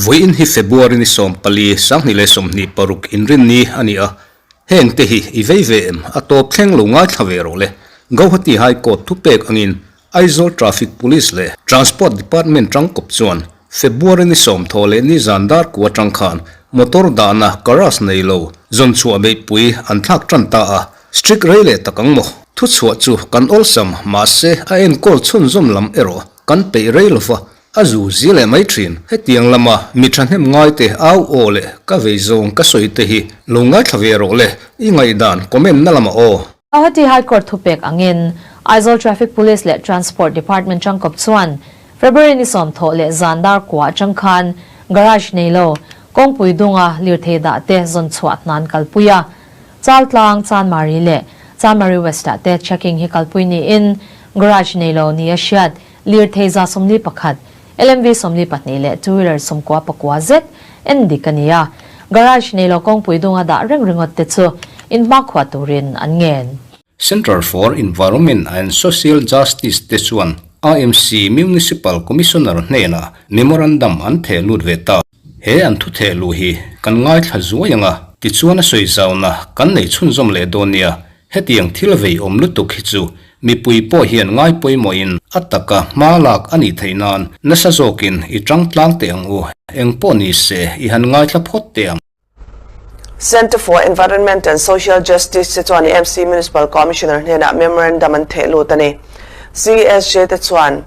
Vawiin hi February ni 14, 2026 inrinni a ni a, heng te hi i vei ve em? A tawp thleng lo ngaithla ve rawh le. Gauhati High Court thupek angin Aizawl Traffic Police leh Transport Department tangkawp chuan February ni 10 leh ni zan dar kua atang khan motor dahna garage nei lo zawnchhuah beihpui an thlak tan ta a, strict rei leh tak ang maw? Thuchhuah chu kan awlsam, mahse a enkawl chhunzawm lam erawh kan peih rei lova, a zu zi leh mai thin. Hetiang lama mi thahnem ngaite au aw leh ka vei zawng ka sawi te hi lo ngaithla ve rawh le, i ngaihdan comment na lamah aw. Guwahati High Court thupek angin Aizawl Traffic Police leh Transport Department tangkawp chuan February ni 10 leh zan dar kua atang khan garage nei lo kawngpui dunga lirthei dah te zawn chhuah hnan kalpui a. Chaltlang, Chanmari leh Chanmari West ah te checking hi kalpui niin garage nei lo ni a hriat lirthei 141, LMV 42 leh two wheeler 99 zet en dik a ni a. Garage nei lo kawngpui dunga dah reng ringawt te chu inhmakhua turin an ngen. Centre for Environment and Social Justice te chuan AMC Municipal Commissioner hnenah memorandum an theh lut ve ta. He an thu theh luh hi kan ngaithla zuai ang a, tichuan a sawi zauna kan nei chhunzawm leh dawn nia. Hetiang thil vei awm lutuk hi chu mipui pawh hian ngai pawimawhin a taka hma lak a nih theih nan nasa zawkin i tang tlang teh ang u. Eng pawh ni se i han ngaithla phawt teh ang. Centre for Environment and Social Justice te chuan MC Municipal Commissioner hnenah memorandum an theh lut a ni. CSJ te chuan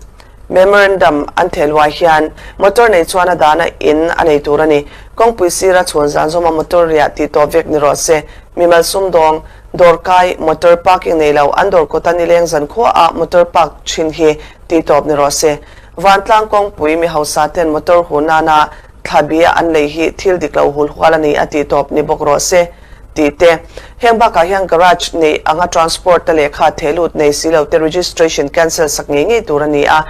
memorandum an theh luai hian motor nei chuan a dana in a nei tur a ni. Kawngpui sira chhun zan zawma motor riah tih tawp vek ni rawh se. Mimal sumdawng, dawrkai, motor parking nei lo an dawr kawta nileng zan khua a motor park thin hi tih tawp ni rawh se. Vantlang kawngpui mi hausa ten motor hu nana thlabia an lei hi thil dik lo hul hual a ni a tih tawp ni bawk rawh se tih te. Heng bakah hian garage nei anga transport te lehkha theh lut nei si lo te registration cancel sak ngei ngei tur a ni a.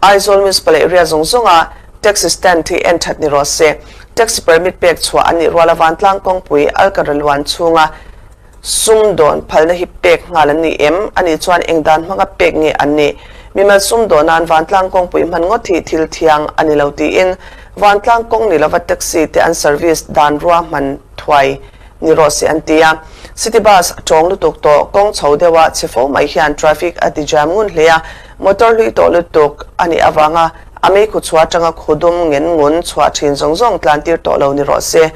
Aizawl Municipal area zawng zawnga taxi stand hi en that ni rawh se. Taxi permit pek chhuah an nih ruala vantlang kawngpui alkara luan chhunga sum dawn phalna hi pek nghal an ni em? Ani chuan eng dan hmanga pek nge an nih? Mimal sum dawnan vantlang kawngpui hman ngawt hi thil thiang a ni lo tiin vantlang kawng ni lova taxi te an service dan rua hman thuai ni rawh se an ti a. City bus tawng lutuk tawh kawng chho deuha che fo mai hian traffic a ti jam ngun hle a, motor hlui tawh lutuk a nih avanga a meikhu chhuah atanga khudum ngen ngun chhuah thin zawng zawng tlan tir tawh lo ni rawh se.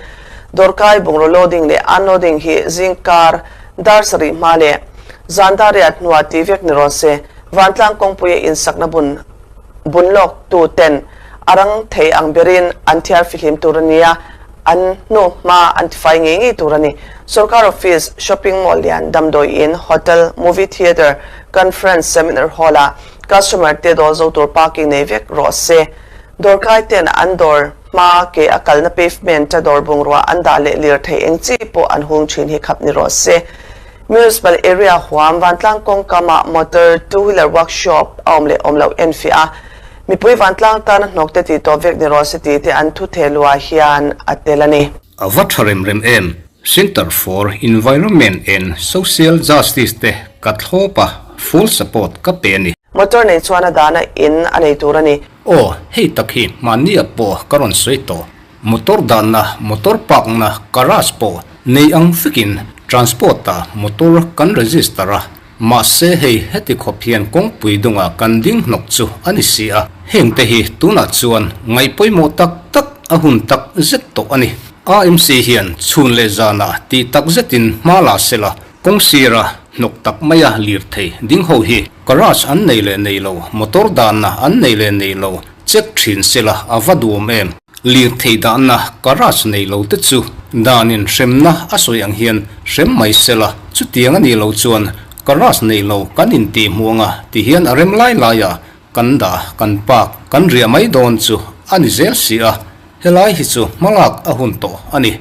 Dawrkai bungraw loading leh unloading hi zingkar dar sarih hma leh zan dar riat hnuah tih vek ni rawh se. Vantlang kawngpuia insakna bun bun lawk tu ten a rang thei ang berin an thiar fihlim tur a ni a, an hnu hma an tifai ngei ngei tur a ni. Sorkar office, shopping mall lian, damdawi in, hotel, movie theatre, conference, seminar hall ah customer te dawl zo tur parking nei vek rawh se. Dawrkai ten an dawr hma ke a kalna pavement a dawr bungrua an dah leh lirthei eng chi pawh an hung thin hi khap ni rawh se. Municipal area huam vantlang kawngkama motor two wheeler workshop a awm leh awm loh en fiah a, mipui vantlang tana hnawk te tih tawp vek ni rawh se tih te an thu theh luah hian a tel a ni. A va tha rem rem em? Centre for Environment and Social Justice te ka thlawp a, full support ka pe a ni. Motor nei chuan a dana in a nei tur a ni. Aw, hei tak hi hmanni ah pawh ka rawn sawi tawh. Motor dahna, motor park na, garage pawh nei ang vekin transport ah motor kan register a, mahse hei heti khawp hian kawngpui dungah kan ding hnawk chu a ni si a, heng te hi tunah chuan ngaih pawimawh tak tak a hun tak zet tawh a ni. AMC hian chhun leh zanah tih tak zetin hma la sela, kawng sira hnawk tak maia lirthei ding ho hi garage an nei leh nei lo, motor dahna an nei leh nei lo check thin sela a va duhawm em? Lirthei dahna garage nei lo te chu danin hremna a sawi ang hian hrem mai sela, chutiang a nih loh chuan garage nei lo kan intih hmuh anga ti hian a rem lai laiah kan dah kan park kan riah mai dawn chu a ni zel si a, helai hi chu hmalak a hun tawh a ni.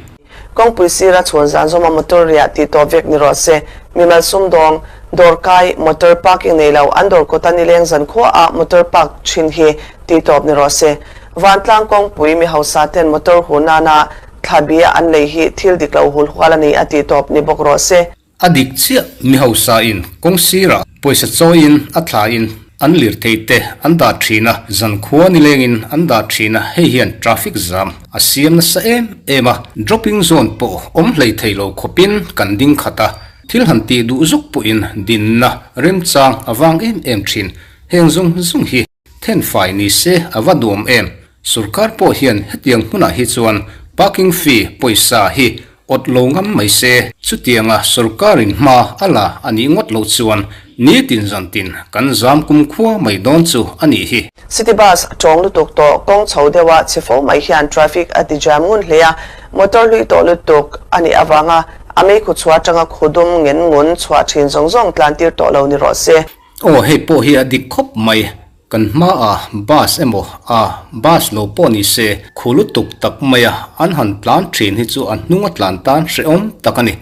Kawngpui sira chhun zan zawma motor riah tih tawp vek ni rawh se. Mimal sumdawng, dawrkai, motor parking nei lo an dawr kawta nileng zan khua a motor park thin hi tih tawp ni rawh se. Vantlang kawngpui mi hausa ten motor hu nana thlabia an lei hi thil dik lo hul hual a ni a tih tawp ni bawk rawh se. A dik chiah, mi hausa in kawng sirah Pawisa chawiin a thlain an lirthei te an dah thin a, zankhua nilengin an dah thin a, hei hian traffic zam a siam nasa em em a, dropping zone pawh awm hlei thei lo khawpin kan ding khat a, thil han tih duh zuk pawhin dinna remchang a vang em em thin, heng zawng zawng hi thenfai ni se a va duam em. Sorkar pawh hian hetiang hmunah hi chuan parking fee pawisa hi awt lo ngam mai se. Chutianga sorkarin hma a la a nih ngawt loh chuan nitin zantin kan zam kumkhua mai dawn chu a nih hi. City bus tawng lutuk tawh kawng chho deuha chhe fo mai hian traffic a ti jam ngun hle a, motor hlui tawh lutuk a nih avanga a meikhu chhuah atanga khudum ngen ngun chhuah thin zawng zawng tlan tir tawh lo ni rawh se. Aw hei pawh hi a dik khawp mai. Kan hmaah bus emaw a bus lo pawh ni se khu lutuk tak maia an han tlan thin hi chu a hnung a tlan tan hrehawm tak a ni.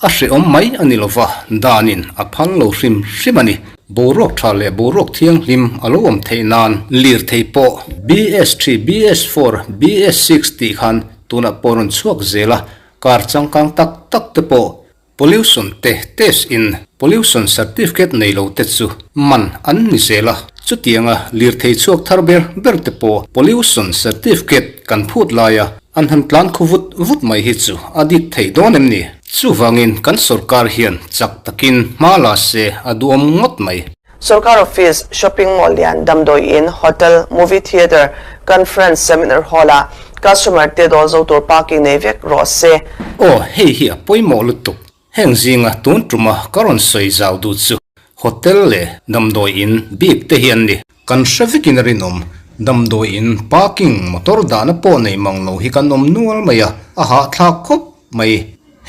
A hrehawm mai a ni lova, danin a phal lo hrim hrim a ni. Boruak tha leh boruak thianghlim a lo awm theih nan lirthei pawh BS3, BS4, BS6 tih khan tunah pawh rawn chhuak zel a, car changkang tak tak te pawh Pollution te test in pollution certificate nei lo te chu man an ni zel a, chutianga lirthei chhuak thar ber ber te pawh pollution certificate kan phut laia an han tlan khu vut vut mai hi chu a dik thei dawn em ni? Chuvangin kan sorkar hian chak takin hma la se a duhawm ngawt mai. Sorkar office, shopping mall lian, damdawi in, hotel, movie theatre, conference, seminar hall ah customer te dawl zo tur parking nei vek rawh se. Aw, hei hi a pawimawh lutuk. Heng zinga tun tuma ka rawn sawi zau duh chu hotel leh damdawi in bik te hi an ni. Kan hre vekin a rinawm, damdawi in parking motor dahna pawh nei mang lo hi kan awm nual mai a, a hahthlak khawp mai.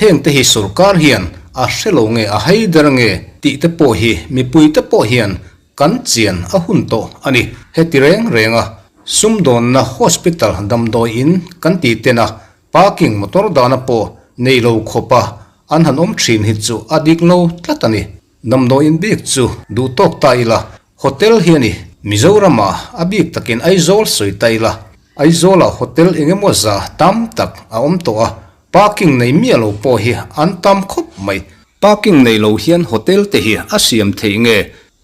Heng te hi sorkar hian a hre lo nge a hai der nge tih te pawh hi mipui te pawh hian kan chian a hun tawh a ni. Heti reng reng a sumdawnna hospital damdawi in kan tih ten a parking motor dahna pawh nei lo khawp a an han awm thin hi chu a dik lo tlat a ni. Damdawiin bik chu duh tawk ta ila, hotel hi a ni. Mizoramah a bik takin Aizawl sawi ta ila, Aizawlah hotel eng emaw za tam tak a awm tawh a, parking nei miah lo pawh hi an tam khawp mai. Parking nei lo hian hotel te hi a siam theih nge?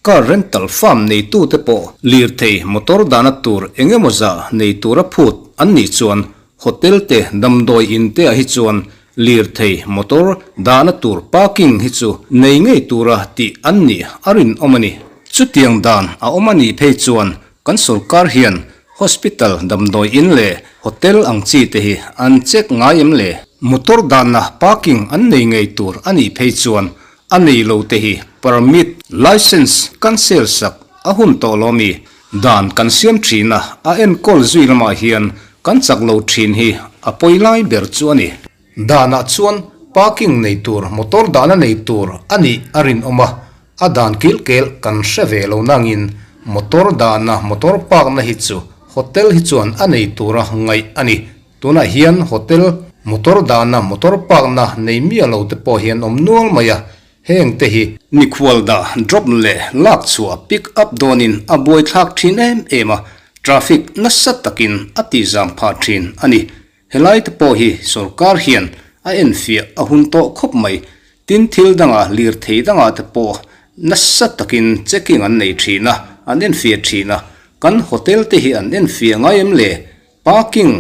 Car rental firm neitute pawh lirthei motor dahna tur eng emaw za nei tura phut an nih chuan Hotel te damdawi in te ah hi chuan lirthei, motor, dahna tur parking hi chu nei ngei tura tih an nih a rinawm a ni. Chutiang dan a awm a nih phei chuan kan sorkar hian hospital damdawi in leh hotel ang chi te hi an check ngai em le? Motor dahna parking an nei ngei tur a nih phei chuan a nei lo te hi permit, license cancel sak a hun tawh lo mi? Dan kan siam thin a, a enkawl zui lamah hian kan chak lo thin hi a pawi lai ber chu a ni. Danah chuan parking nei tur motor dahna nei tur a nih a rinawm a, a dan kilkel kan hre ve lo nangin motor dahna motor park na hi chu hotel hi chuan a nei tura ngaih a ni. Tunah hian hotel motor dahna motor park na nei miah lo te pawh hi an awm nual mai a, Heng te hi mikhual dah drop leh lak chhuah pick up dawnin a buaithlak thin em em a, traffic nasa takin a tihzam phah thin a ni. Helai te pawh hi sorkar hian a enfiah a hun tawh khawp mai. Tin thil dangah lirthei dangah te pawh nasa takin checking an nei thin a, an enfiah thin a. Kan hotel te hi an enfiah ngai em le? Parking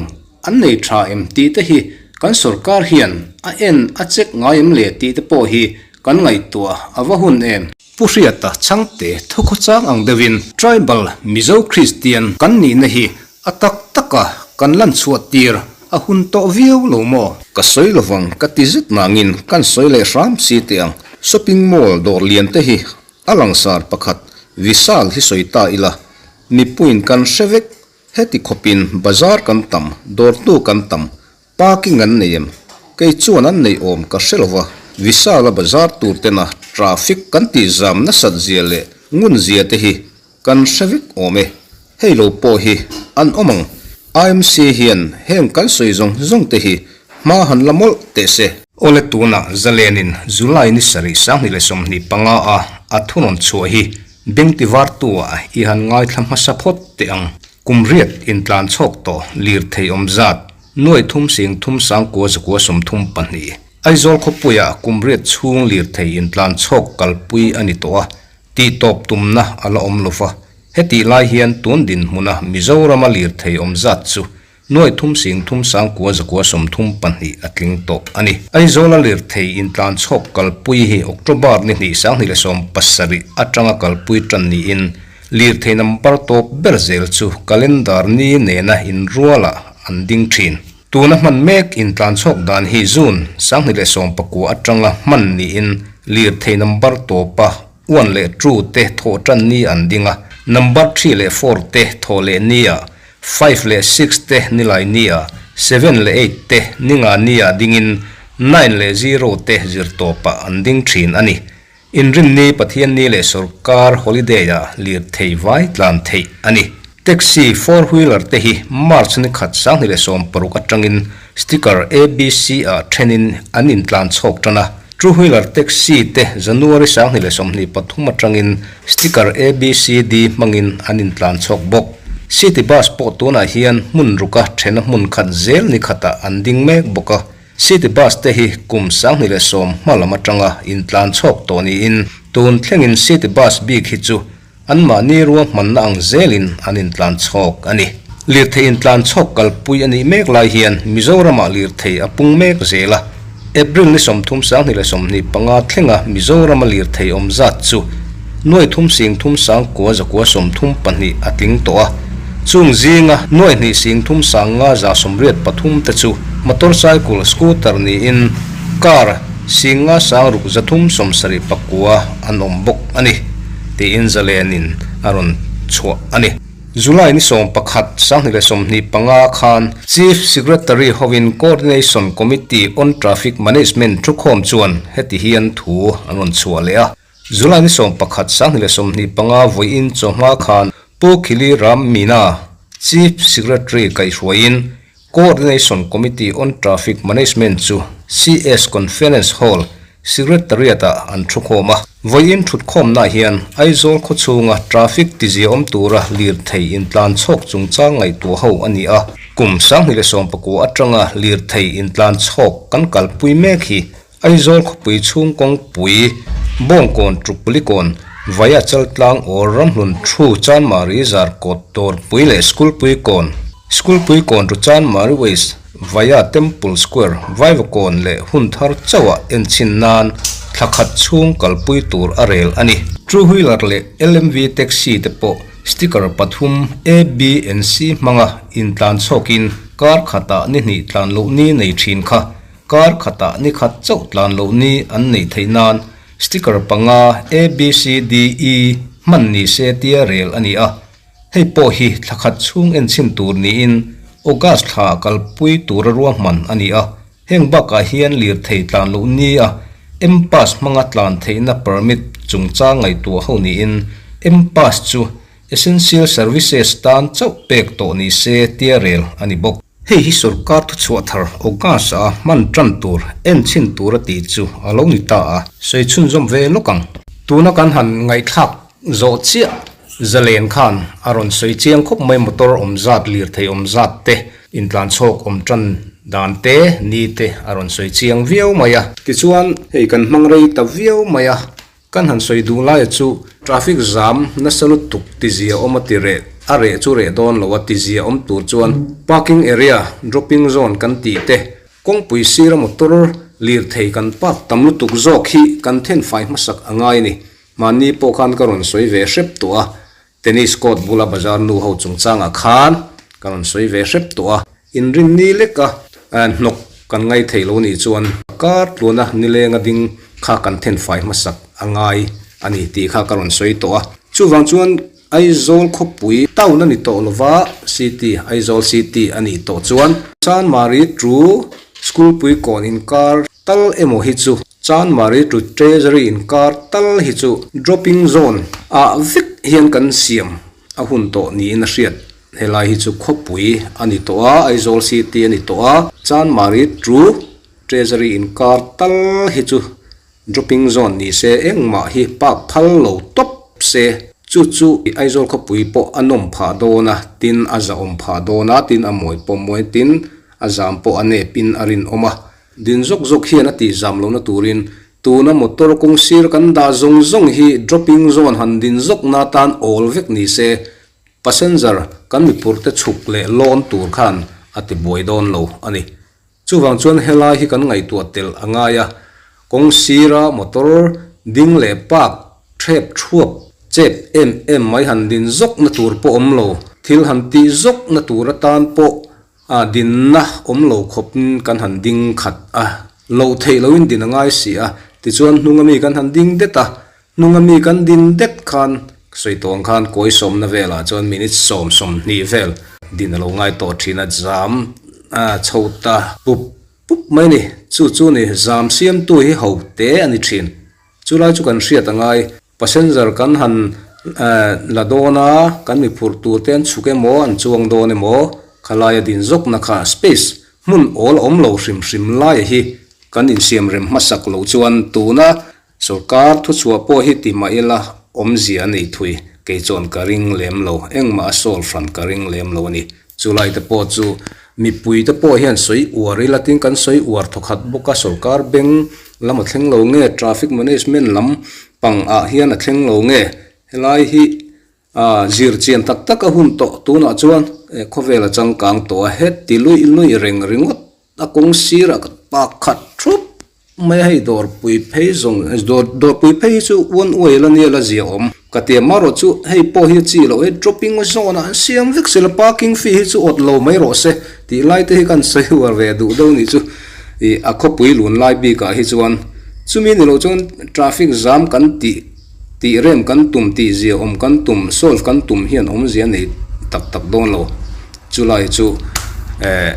an nei tha em tih te hi kan sorkar hian a en a check ngai em le tih te pawh hi kan ngaihtuah a va hun em. Pu Hriata Chhangte thukhawchang ang deuhin Tribal Mizo Kristian kan nihna hi a tak taka kan lan chhuah tir a hun tawh viau lo maw? Ka sawi lovang ka ti zet nangin kan sawi leh hram si teh ang. Shopping mall dawr lian te hi a langsar pakhat Vishal hi sawi ta ila mipuiin kan hre vek Heti khawpin bazar kan tam, dawrtu kan tam, parking an nei em? Kei chuan an nei awm ka hre lova, Visala bazar tur tena traffic kan tih zam nasat zia leh ngun zia te hi kan hre vek awm e. Hei lo pawh hi an awm ang. IMC hian heng kan sawi zawng zawng te hi hma han la mawlh teh se. Awle tunah Zalenin July ni sarih 2025 a a thunawn chhuah hi Beng tivartu-ah i han ngaithla hmasa phawt teh ang. Kum riat intlan chhawk tawh lirthei awm zat, nuai thum sing thum sangkua zakua 32. Aizawl khawpuiah kum riat chhung lirthei intlan chhawk kalpui a ni tawh a. Tihtawp tumna a la awm lova, hetih lai hian tun dinhmuna Mizorama lirthei awm zat chu nuai thum sing thum sangkua zakua 32 a tling tawh a ni. Aizawla lirthei intlan chhawk kalpui hi October ni hnih 2017 atanga kalpui tan niin lirthei number tawp ber zel chu calendar ni nena inrualah an ding thin. Tuna hman mek intlan chhawk dan hi June 2019 atanga hman niin lirthei number tawpa one leh two te thawh tan ni an ding a, number three leh four te thawh leh ni ah, five leh six te nilai ni ah, seven leh eight te ninga ni ah dingin nine leh zero te zirtawpah an ding thin a ni. Inrinni, Pathianni leh sawrkar holiday ah lirthei vai tlan theih a ni. Taxi four wheeler te hi March ni khat 2016 atangin sticker ABC ah thenin an intlan chhawk tan a. Two wheeler taxi te January 2023 atangin sticker ABCD hmangin an intlan chhawk bawk. City bus pawh tunah hian hmun ruka thena hmun khat zel ni khatah an ding mek bawk a. City bus te hi kum 2010 hma lam atanga intlan chhawk tawh niin tun thlengin city bus bik hi chu an mahni ruahmanna ang zelin an intlan chhawk a ni. Lirthei intlan chhawk kalpui a nih mek lai hian Mizoramah lirthei a pung mek zel a. April ni 30 2025 thlenga Mizorama lirthei awm zat chu nuai thum sing thum sangkua zakua 32 a tling tawh a. Chung zinga nuai hnih sing thum sanga za 83 te chu motorcycle scooter niin car singa sangruk zathum 74 an awm bawk a ni. Tiin zalenin a rawn chhuah a ni. July ni 11 2025 khan Chief Secretary hovin Coordination Committee on Traffic Management thukhawm chuan heti hian thu an rawn chhuah leh a. July ni 11 2025 vawiin chawhma khan Pu Khili Ram Meena Chief Secretary kaihhruaiin Coordination Committee on Traffic Management chu CS Conference Hall Secretariat ah an thukhawm a. Vawiin thutkhawmna hian Aizawl khawchhunga traffic tizia awm tura lirthei intlan chhawk chungchang ngaihtuah ho a ni a. Kum 2019 atanga lirthei intlan chhawk kan kalpui mek hi Aizawl khawpui chhung kawngpui Bawngkawn Trukpulikawn Vaya Chaltlang or Ramhlun Thu Chanmari Zarkawt Dawrpui leh School Puikawn School Puikawn to Chanmari West Vaya Temple Square Vaivakawn leh hun thar chauhah enchin nan thlakhat chhung kalpui tur a rel a ni. Two wheeler leh LMV taxi te pawh sticker pathum A, B and C hmanga intlan chhawkin kar khatah ni hnih tlan loh ni nei thin kha kar khatah ni khat chauh tlan loh ni an nei theih nan sticker panga A, B, C, D, E hman ni se tia rel a ni a. Hei pawh hi thlakhat chhung enchin tur niin August thla kalpui tura ruahman a ni a. Heng bakah hian lirthei tlan loh ni a M-Pass hmanga tlan theihna permit chungchang ngaihtuah ho niin M-Pass chu essential services tan chauh pek tawh ni se tia rel a ni bawk. Hei hi sawrkar thuchhuah thar August a hman tan tur enchin tur a tih chu a lo ni ta a. Sawi chhunzawm ve lawk ang. Tuna kan han ngaihthlak zawh chiah zalen khan a rawn sawi chiang khawp mai motor awm zat lirthei awm zat te intlan chhawk awm tan dan te ni te a rawn sawi chiang viau mai a. Tichuan hei kan hmang rei ta viau mai a. Kan han sawi duh laia chu traffic jam nasa lutuk tizia awm a ti reh a reh chu reh dawn lo a tizia awm tur chuan parking area dropping zone kan tih te kawngpui sira motor lirthei kan park tam lutuk zawk hi kan then fai hmasak a ngai a ni. Mahni pawh khan ka rawn sawi ve hrep tawh a, tennis court bula bazar nu ho chungchangah khan ka rawn sawi ve hrep tawh a. Inrinni leka hnawk kan ngai thei lo nih chuan kar tluana nilenga ding kha kan then fai hmasak a ngai a ni tih kha ka rawn sawi tawh a. Chuvang chuan Aizawl khawpui town a ni tawh lova city Aizawl city a nih tawh chuan Chanmari to School Puikawn inkar tal emaw hi chu Chanmari to Treasury inkar tal hi chu dropping zone ah vek hian kan siam a hun tawh niin a hriat. Helai hi chu khawpui a ni tawh a, Aizawl city a ni tawh a, Chanmari to Treasury inkar tal hi chu dropping zone ni se engmah hi park phal lo tawp se. Chu chu Aizawl khawpui pawh a nawm phah dawn a, tin a zahawm phah dawn a, tin a mawi pawh mawi tin a zam pawh a nep in a rinawm a. Din zawk zawk hian a tih zam lohna turin. Tuna motor kawng sir kan dah zawng zawng hi dropping zone han din zawk na tan awl vek ni se, passenger kan miphur te chhuk leh lawn tur khan a ti buai dawn lo a ni. Chuvang chuan helai hi kan ngaihtuah tel a ngai a, kawng sira motor ding leh park thep thuap chep em em mai han din zawk na tur pawh awm lo, thil han tih zawk na tur atan pawh a dinna awm lo khawpin kan han ding khat a, loh theih loin din a ngai si a, tichuan hnunga mi kan han ding det a, hnunga mi kan din det khan sawi tawh ang khan kawi sawmna velah chuan minute 20 vel din a lo ngai tawh thin a, zam a chho ta pup pup mai a ni, chu chu ni zam siamtu hi ho te a ni thin. Chulai chu kan hriat a ngai, passenger kan han la dawn a, kan mi phurh tur te an chhuk emaw an chuang dawn emaw, khalaia din zawkna kha space hmun awl a awm lo hrim hrim laia hi kan insiam rem hmasak loh chuan tuna sorkar thuchhuah pawh hi ti mah ila awmzia a nei thui kei chuan ka ring lem lo, engmah a solve hran ka ring lem lo a ni. Chulai te pawh chu mipui te pawh hian sawi uar ila tin kan sawi uar thawkhat bawk a, sorkar bank lam a thleng lo nge traffic management lam pang ah hian a thleng lo nge helai hi ah zir chian tak tak a hun tawh tunah chuan khawvel a changkang tawh a heti luih luih reng ringawt A kawng sirah ka pak khat thup mai a, hei dawrpui phei zawng dawr dawrpui phei hi chu one way la nia la zia awm ka ti a, marawh chu hei pawh hi a chi loh e dropping zone ah an siam vek sela parking fee hi chu awt lo mai rawh se tih lai te hi kan sawi uar ve duh deuh nih chu ih a khawpui lun lai bik ah hi chuan chumi ni loh chuan traffic jam kan tih tih rem kan tum tih zia awm kan tum solve kan tum hian awmzia nei tak tak dawn lo. Chulai chu eh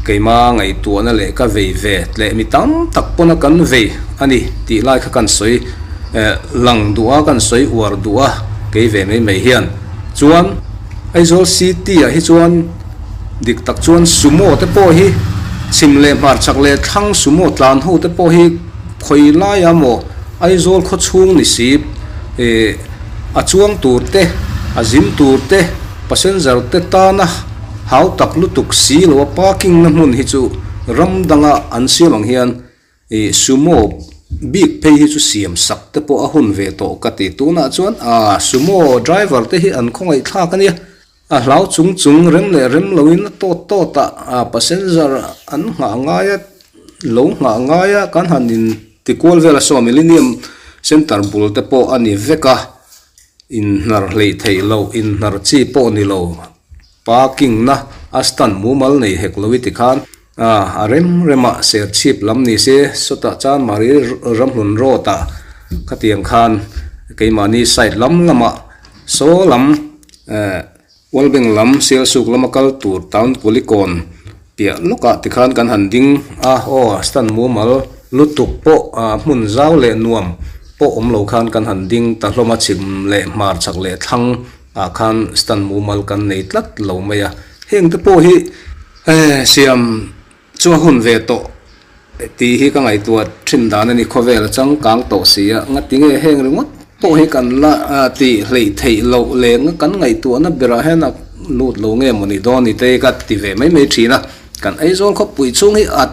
keima ngaihtuahna leh ka vei ve tleh mi tam tak pawna kan vei a ni tih lai kha kan sawi eh lang duh a, kan sawi uar duh a kei ve mai mai hian. Chuan Aizawl City ah hi chuan dik tak chuan Sumo te pawh hi chhim leh hmarchhak leh thlang Sumo tlan ho te pawh hi khawi laia maw Aizawl khawchhung ni si eh a chuang tur te a zim tur te Passenger te tana hau tak lutuk si lo a parking na hmun hi chu ram danga an siam ang hian ih sumo bik phei hi chu siam sak te pawh a hun ve tawh ka ti. Tunah chuan ah sumo driver te hi an khawngaih thlak a nia, a hlau chung chung rem leh rem loin a tawt tawt a ah passenger an nghah ngai a lo nghah ngai a kan han in ti kual vel a saw millennium center bul te pawh a ni vek a. Inhnar hleih theih loh, inhnar chi pawh ni lo, parking na a stand mumal nei hek lo i ti khan a rem rem a serchhip lam ni se sawtah chuan Mari Ramhlun road ah khatiang khan keimahni side lam lamah saw lam eh Wellbank lam Sialsuk lama kal tur town Kulikawn piah lawkah tikhan kan han ding a, aw stand mumal lutuk pawh hmun zau leh nuam pawh awm lo khan kan han ding ta hlawm a, chhim leh hmar chhak leh thlang ah khan stand mumal kan nei tlat lo mai a, heng te pawh hi siam chu a hun ve tawh tih hi ka ngaihtuah thin dan a ni, khawvel a changkang tawh si a, ngatinge heng ringawt pawh hi kan la tih hleih theih loh leh kan ngaihtuahna berah hian a lut lo nge mawni dawn ni te ka ti ve mai mai thin a, kan Aizawl khawpui chhung hi a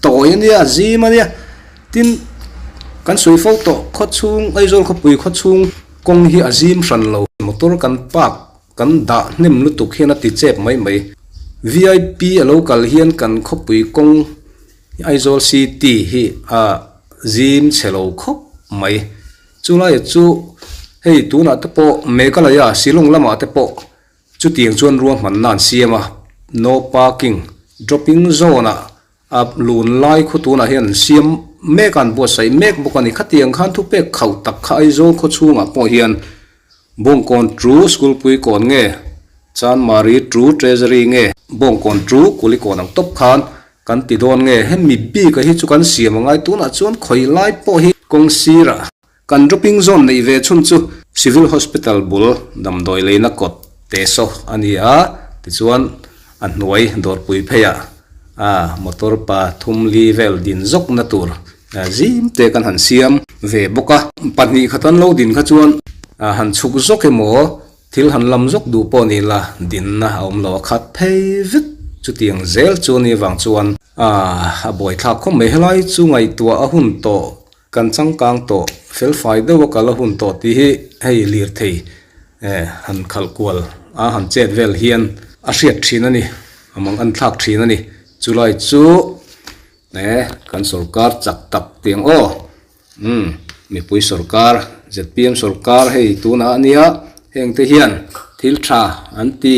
tawi a nia, a zim a nia, tin kan sawi fo tawh khawchhung Aizawl khawpui khawchhung kawng hi a zim hran lo, motor kan park Kan dah hnem lutuk hian a ti chep mai mai. Vip a lo kal hian kan khawpui kawng Aizawl City hi a zim chhe lo khawp mai. Chulai chu hei tunah te pawh Meghalaya Shillong lamah te pawh chutiang chuan ruahmanna an siam a, no parking dropping zone ah A lun lai khu tunah hian an siam mek a, an buatsaih mek bawk a ni. Khatiang khan thupek khauh tak kha Aizawl khaw chhungah pawh hian Bawngkawn Tru School pui kawn nge, Chanmari Tru Treasury nge, Bawngkawn Tru Kulikawn ang tawp khan kan ti dawn nge. Hemi bik a hi chu kan siam a ngai tunah chuan khawi lai pawh hi kawng sirah kan dropping zone neih ve chhun chu Civil Hospital bul damdawi leina kawt te saw a ni a, tichuan a hnuai dawrpui pheiah a motor pa thum li vel din zawkna tur zim te kan han siam ve bawk a. 2 khat an lo din kha chuan han chhuk zawk emaw thil han lam zawk duh pawh ni la dinna a awm lo a khat phei vek chutiang zel chu ni avang chuan a buaithlak khawp mai. Helai chu ngaihtuah a hun tawh. Kan changkang tawh felfai deuh a kal a hun tawh tih hi hei lirthei eh han khalh kual a han chet vel hian a hriat thin a ni, a mang an thlak thin a ni. Chulai chu eh kan sorkar chak tak tiang aw umm mipui sorkar zpm sorkar hei tunah a nia hengte hian thil tha an ti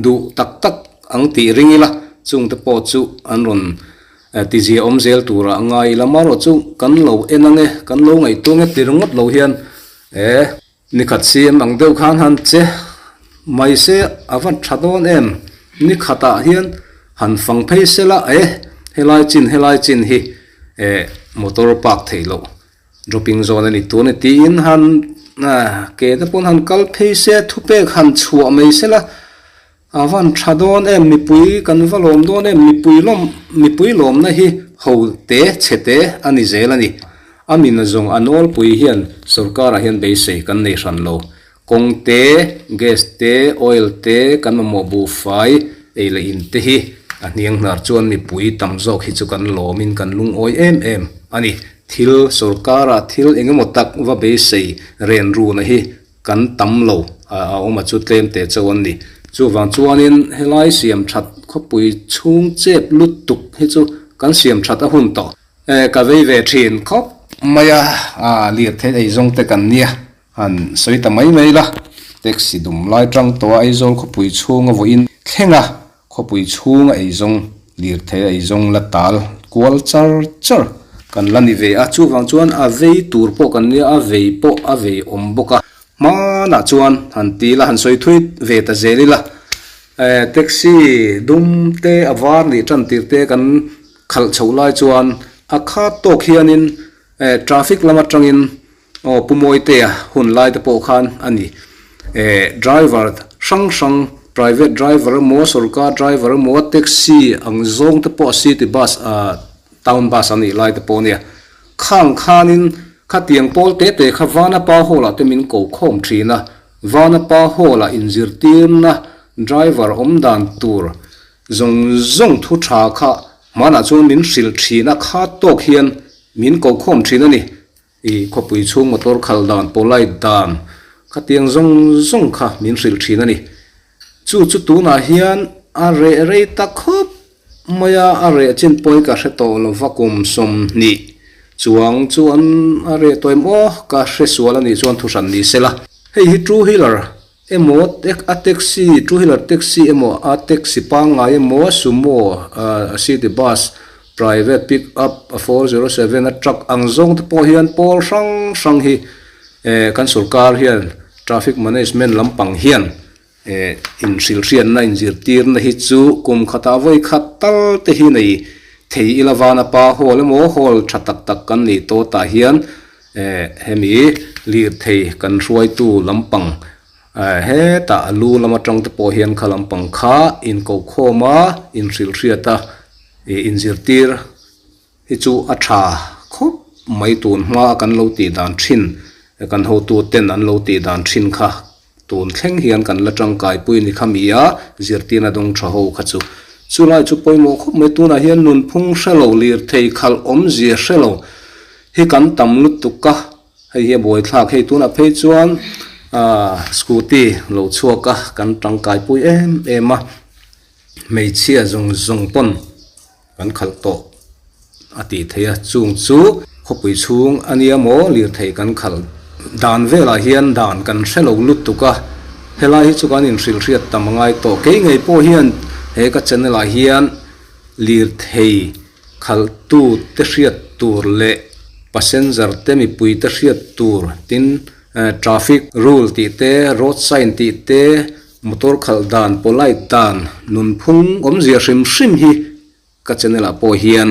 Duh tak tak ang tih ring ila, chungte pawh chu an rawn tizia awm zel turah a ngai ila, marawh chu kan lo en ange, kan lo ngaihtuah ange ti ringawt lo hian e, nikhat CM ang deuh khan han che mai se a va tha dawn em, nikhatah hian han fang phei sela e, helai chin helai chin hi e motor park theih loh Dropping zone a ni tun e tiin han ke te pawn han kal phei se thupek han chhuah mai sela a van tha dawn em mipui kan va lawm dawn em mipui lawm mipui lawmna hi ho te chhe te a ni zel a ni a min zawng a nawlpui hian sorkar ah hian beisei kan nei hran lo kawng te gas te oil te kan mamawh buhfai ei leh in te hi a hniang hnar chuan mipui tam zawk hi chu kan lawmin kan lungawi em em a ni. Thil sorkara thil eng emaw tak va beisei ren runa hi kan tam lo a awm a chu tlem teh chauh an ni. Chuvang chuanin helai siam that khawpui chhung chep lutuk hi chu kan siam that a hun tawh. E ka vei ve thin khawp mai a, a lirthei eizawng te kan nia han sawi ta mai mai la. Taxi dum lai tang tawh a Aizawl khawpui chhunga vawiin thleng a Khawpui chhunga eizawng, lirthei eizawng la tal kual char char kan la ni ve a, chuvang chuan a vei tur pawh kan nia, a vei pawh a vei awm bawk a, hmanah chuan han ti ila, han sawi thui ve ta zel ila, eh taxi dum te a var nih tan tir te kan khalh chhoh lai chuan a khat tawk hianin eh traffic lam atangin Aw Pu Mawitea hun lai te pawh khan a ni. Eh driver hrang hrang private driver emaw sorkar driver emaw taxi ang zawng te pawh city bus ah town bus a nih lai te pawh ania. Khang khanin khatiang pawl te te kha Vanapa hall ah te min ko khawm thin a, Vanapa hall ah inzirtirna driver awm dan tur zawng zawng thu tha kha hmanah chuan min hrilh thin a, kha tawk hian min ko khawm thin a ni. I khawpui chhung motor khal dan, polite dan khatiang zawng zawng kha min hrilh thin a ni. Chu chu tunah hian a reh rei ta khawp mai a, a reh chin pawi ka hre tawh lo va kum 20 chuang chu an a reh tawh em aw ka hre sual a nih chuan thuhran ni sela. Hei hi two wheeler emaw a taxi two wheeler taxi emaw a taxi pangngai emaw sumo a city bus private pick up a 407 a truck ang zawng te pawh hian pawl hrang hrang hi eh kan sorkar hian traffic management lampang hian eh inhrilhriatna inzirtirna hi chu kum khatah vawi khat tal te hi nei thei ila vana pa hall emaw hall tha tak tak kan nei tawh tah hian Eh hemi lirthei kan hruaitu lampang eh hetah a lu lam atang te pawh hian kha lampang kha inkohkhawm a inhrilhriat a ih inzirtir hi chu a tha khawp mai tun hma a kan lo tih dan thin kan hotu ten an lo tih dan thin kha tun thleng hian kan la tangkai pui ni kha mi a zirtirna dawng tha ho kha chu chulai chu pawimawh khawp mai tunah hian nunphung hrelo lirthei khalh awmzia hrelo hi kan tam lutuk a hei hi a buaithlak hei tunah phei chuan ahh scooty lo chhuak a kan tangkai pui em em a hmeichhia zawng zawng pawn kan khalh tawh a tih theih a chung chu khawpui chhung a nia maw lirthei kan khalh dan velah hian dan kan hre lo lutuk a helai hi chu kan inhrilhriat tam a ngai tawh kei ngei pawh hian he ka channel ah hian lirthei khalhtu te hriat tur leh passenger te mipui te hriat tur tin traffic rule tih te road sign tih te motor khalh dan polite dan nunphung awmzia hrim hrim hi ka channel ah pawh hian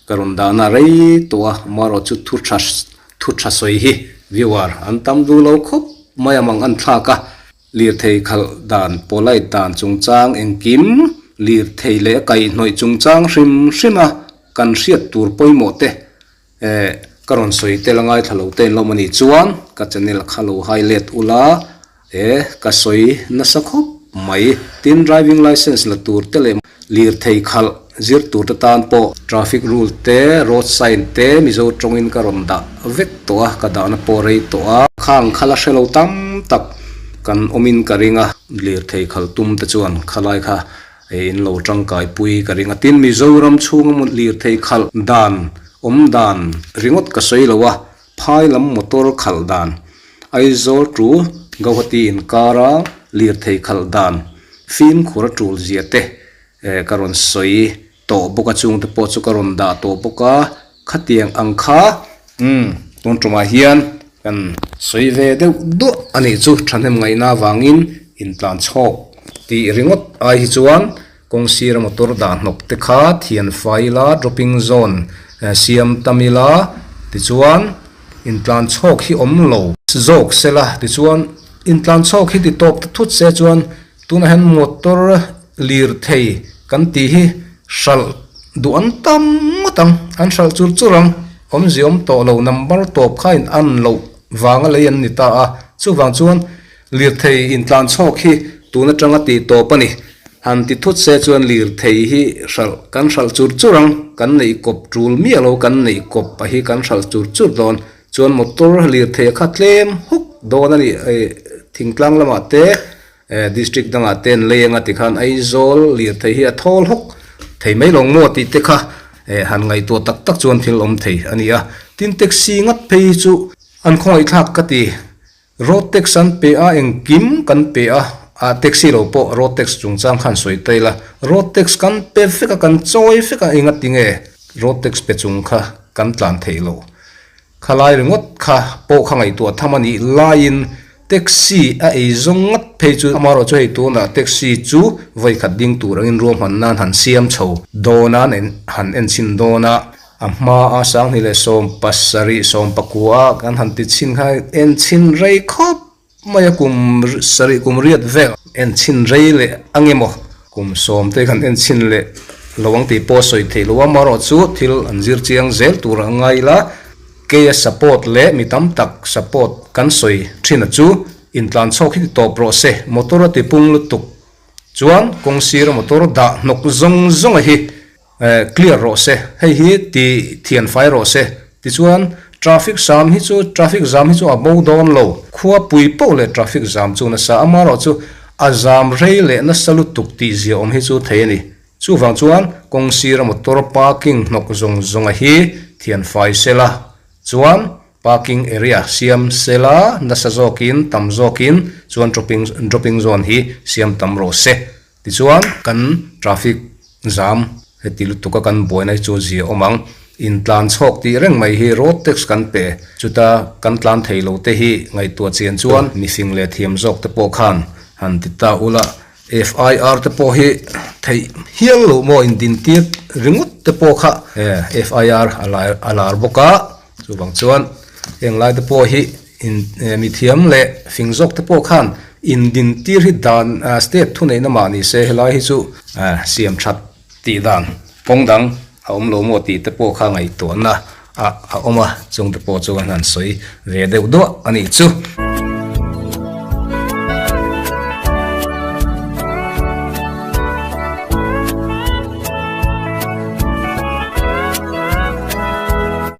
ka rawn dahna rei tawh a amaherawh chu thu tha thu tha sawi hi viewer an tam duh lo khawp mai a mang an thlak a. Lirthei khalh dan, polite dan chungchang engkim, lirthei leh a kaihhnawih chungchang hrim hrim a kan hriat tur pawimawh te eh ka rawn sawi tel a ngaithla lo te in lawm a nih chuan ka channel kha lo highlight ula eh ka sawi nasa khawp mai. Tin driving licence la tur te leh lirthei khalh. Zir tur te tan pawh traffic rule te, road sign te Mizo tawngin ka rawn dah vek tawh a, ka dahna pawh rei tawh a. Khang kha la hre lo tam tak kan awmin ka ring a, lirthei khalh tum te chuan khalai kha in lo tangkai pui ka ring a. Tin, Mizoram chhunga lirthei khalh dan awm dan ringawt ka sawi lo a, Phai lam motor khalh dan, Aizawl to Gauhati inkara lirthei khalh dan fimkhur a tul zia te ka rawn sawi tawh bawk a, chungte pawh chu ka rawn dah tawh bawk a, khatiang ang kha umm tun tumah hian kan sawi ve deuh duah a nih chu thahnem ngaihna avangin intlan chhawk tih ringawt ai hi chuan kawng sira motor dah hnawk te kha thian fai ila dropping zone siam tam ila tichuan intlan chhawk hi awm lo zawk sela tichuan intlan chhawk hi ti tawp ta thut se chuan Tunah hian motor lirthei kan tih hi hralh duh an tam ngawt ang, an hralh chur chur ang, awmzia awm tawh lo, number tawp kha in an loh vanga lei an ni ta a, chuvang chuan lirthei intlan chhawk hi tun atanga tih tawp a ni. Han ti thut se chuan lirthei hi hralh kan hralh chur chur ang, kan neih kawp tul miah lo, kan neih kawp a hi kan hralh chur chur dawn, chuan motor lirthei a kha tlem huk dawn a ni, thingtlang lamah te District dangah te an lei anga tikhan Aizawl lirthei hi a thawl hawk thei mai lo maw tih te kha han ngaihtuah tak tak chuan thil awm thei a ni a. Tin taxi ngat phei hi chu an khawngaihthlak ka ti. Road tax an pe a, engkim kan pe a, ah taxi lo pawh road tax chungchang khan sawi ta ila. Road tax kan pe vek a, kan chawi vek a, engati nge road tax pe chung kha kan tlan theih loh. Khalai ringawt kha pawh kha ngaihtuah tham a nih laiin taxi a ei zawng ngat phei chu amaherawh chu hei tunah taxi chu vawi khat ding tur angin ruahman nan han siam chho dawn a, han en chhin dawn a, a hma a sanghnih leh 70 14 kan han ti chhin kha en chhin rei khawp mai a, kum sarih kum riat vel en chhin rei leh ang emaw kum sawm te khan en chhin leh lo ang tih pawh a sawi theih loh a, amaherawh chu thil an zir chiang zel tur a ngai ila keia support leh mi tam tak support kan sawi thin a chu intlan chhawk hi ti tawp rawh se motor a ti pung lutuk chuan kawng sira motor dah hnawk zawng zawng a hi Clear rawh se, hei hi ti thian fai rawh se. Tichuan, traffic zam hi chu traffic zam hi chu a bo dawn lo. Khua pui poh leh traffic zam chu nasa, amaherawh chu a zam rei leh nasa lutuk tih zia awm hi chu thei a ni. Chuvang chuan kawng sira motor parking hnawk zawng zawnga hi thian fai sela chuan parking area siam sela nasa zawkin tam zawkin chuan dropping dropping zone hi siam tam rawh se. Tichuan, kan traffic jam heti lutuk a kan buaina hi chu zia awm ang. Intlan chhawk tih reng mai hi road tax kan pe. Chuta kan tlan thei lo te hi ngaihtuah chian chuan mifing leh thiam zawk te pawh khan han ti ta ula. FIR te pawh hi theih hial loh maw indintir ringawt te pawh kha FIR a lar bawk a. Chuvang chuan heng lai te pawh hi in mithiam leh fing zawk te pawh khan indintir hi dan state thuneihna mah ni se helai hi chu siam that tih dan kawng dang a awm lo maw tih te pawh kha ngaihtuahna a awm a, chung te pawh chu an han sawi ve deuh duah a nih chu.